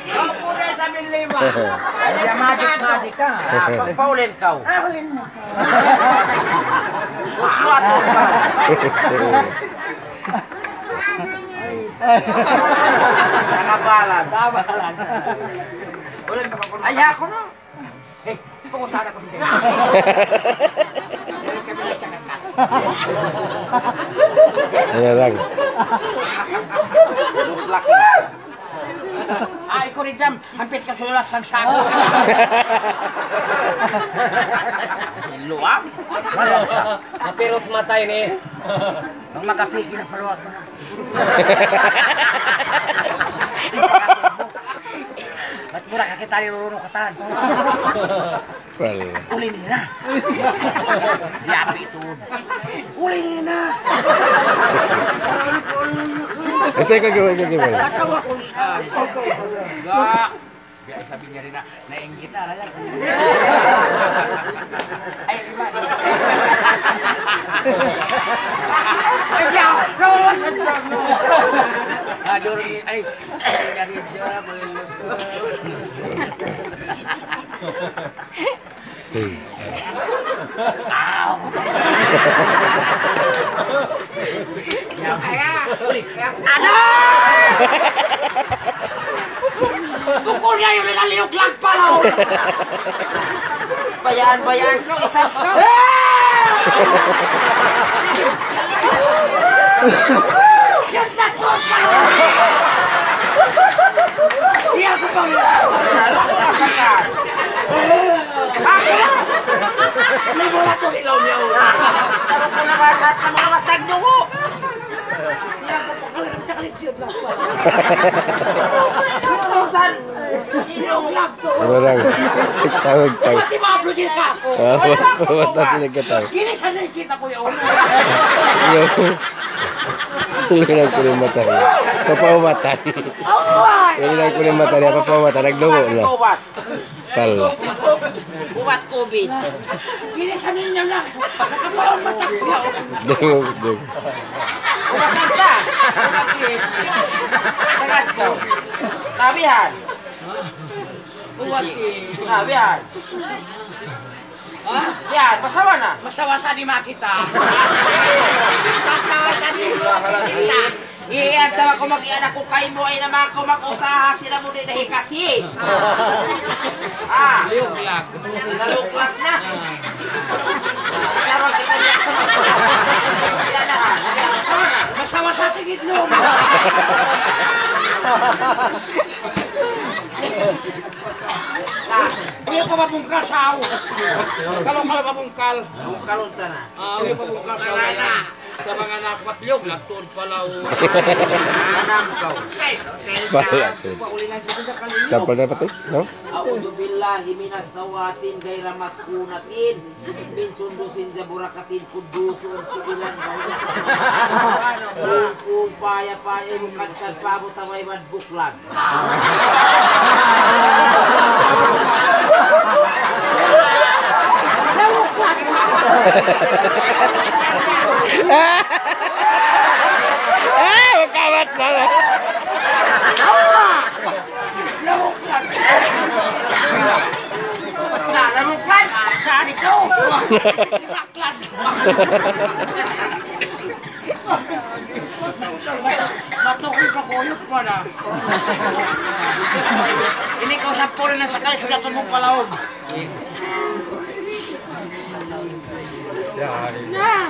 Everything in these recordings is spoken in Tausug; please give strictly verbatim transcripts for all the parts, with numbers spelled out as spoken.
Kau punya sambil lima. Ada madik-madik ka. Paulin kau. Ah, ulin mo. Uswat. Nakabalan. Kabalan. Ay, aku no. Hey, pangusaha na ko dito. Ayan lang. Ay, ko rin dyan. Hampit ka sulalas ng sago. Luwag? Wala sa. Mapirot matay ni. Ang makapiki na paluwag ko na. Ba't mura ka kita nirurunukatan? Wala. Uli nila. Yapi ito. Uli nila. Ito yung kagawin, kagawin. Katawa ko saan. Ga. Biya' sabi niya rin na, nainggit na, raya. Ay, iba. Ay, biya'. No, no, no, no. Ah, doon, ay, ay, ay, ay, ay, ay, Hey. Aw! Ano? Bukul niya yung naliyog lang pala, oh. Bayaan, bayaan ko, isab ko. Siyam na tuon pa, oh. Iya ko pang Ako! Hindi mo na ito ilaw niya, oh. Tarong ko na ba, sa mga matag nyo, oh. Iya ko pang Tusan! Yung vlog ko. Ano lang? Tawag, tawag. Pati mga vlogger ka ako. Ah, pati nagkatawa. Gini sa nakikita ko yun. Yung, yung lang ko yung mata niya. Papaumatan. Yung lang ko yung mata niya, papaumatan. Nagdungo na. Tala. Ubat COVID. Gini sa ninyo lang. Nakapalong mata ko yun. Dungog, dungog. Ubat ka. Ubat COVID. Tagad ko. Sabihan. Ubat COVID. Sabihan. Ha? Yan, masawa na. Masawa sa di makita. Masawa sa di makita. Iyan, tawa ko mag-iyan ako kay mo, ay naman ko mag-usaha sila mo din na hikasi. Ah. Liyog-lag. Naluklag na. Sarang kita niya sa mga. Yan na, ha. Yan, masawa na. Masawa sa tingin mo. Na. Uy, pa mabungkal sa aw. Kalong-kalong mabungkal. Kalong ta na. Ah, uy, pa mabungkal sa aw. Sa mga napatlog, lagtuon pala, oh. Anam ka. Bala, sir. Pauli lang dito sa kalingin. Tapal na pa to, no? أعوذ بالله من الشياطين غير مسكونة من سندس زبرقة قدوس قبلا غير سماء. Upaya-paya, ibu kacang, pabu, taway, man, buklan. Ah, magkamat na lang. Na, namukan. Sari ko. Matukul pa kuyog pa na. Ini kau sapul na sakali sudah tumupalaog. Na.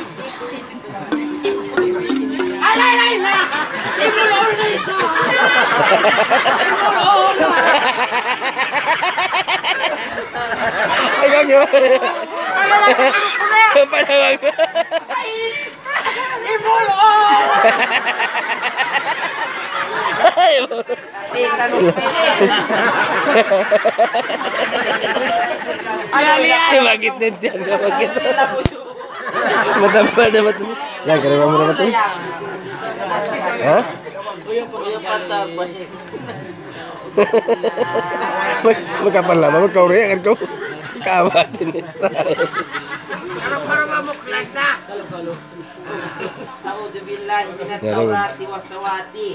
Ay, ay, ay, na! Timulol na ito! Timulol na! Ay, gagi. Ano ba? Panawag. Ay! Ibulong! Di tanong pwede. Ay, ay, ay. Bakit din dyan? Bakit? Matampal na ba ito? Yan, kaya mo na ba ito? Ha? Mag-, magkapan lamang, magkauriyan ko. Kawatin ni Israel. أعوذ بالله من التوراة والسواتي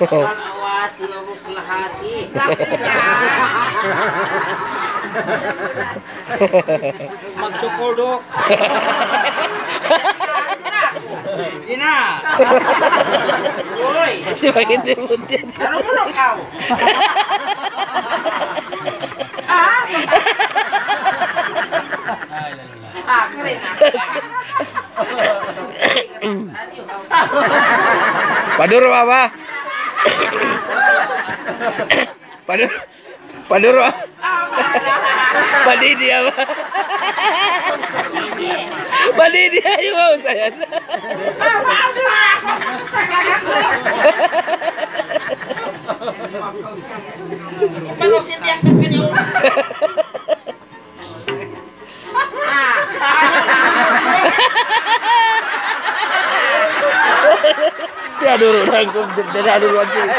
والأواتي ومقلحاتي. Magsukul, Dok. Ina. Uy. Si Pangit yung muntin. Ano mo nang kao? Ah? Ah, kare na. Paduro, Papa. Paduro. Paduro. Padidi, Papa. Padidi, ayaw mo, sayan. Panusin niya ang kanya. Piyaduru na ang kung dada duru ang kung.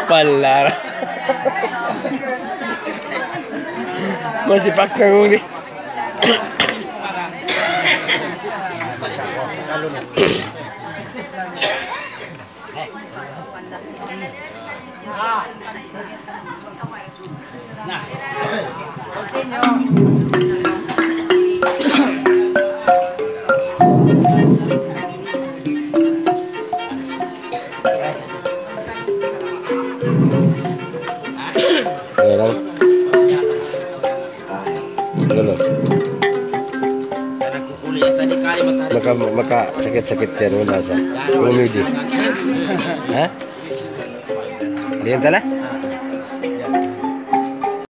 Palar. Masipak na nguli. Ayan lang. Ano, no? Maka, maka sakit-sakit yan, wala sa. Umidi. Ha? Liyan tala?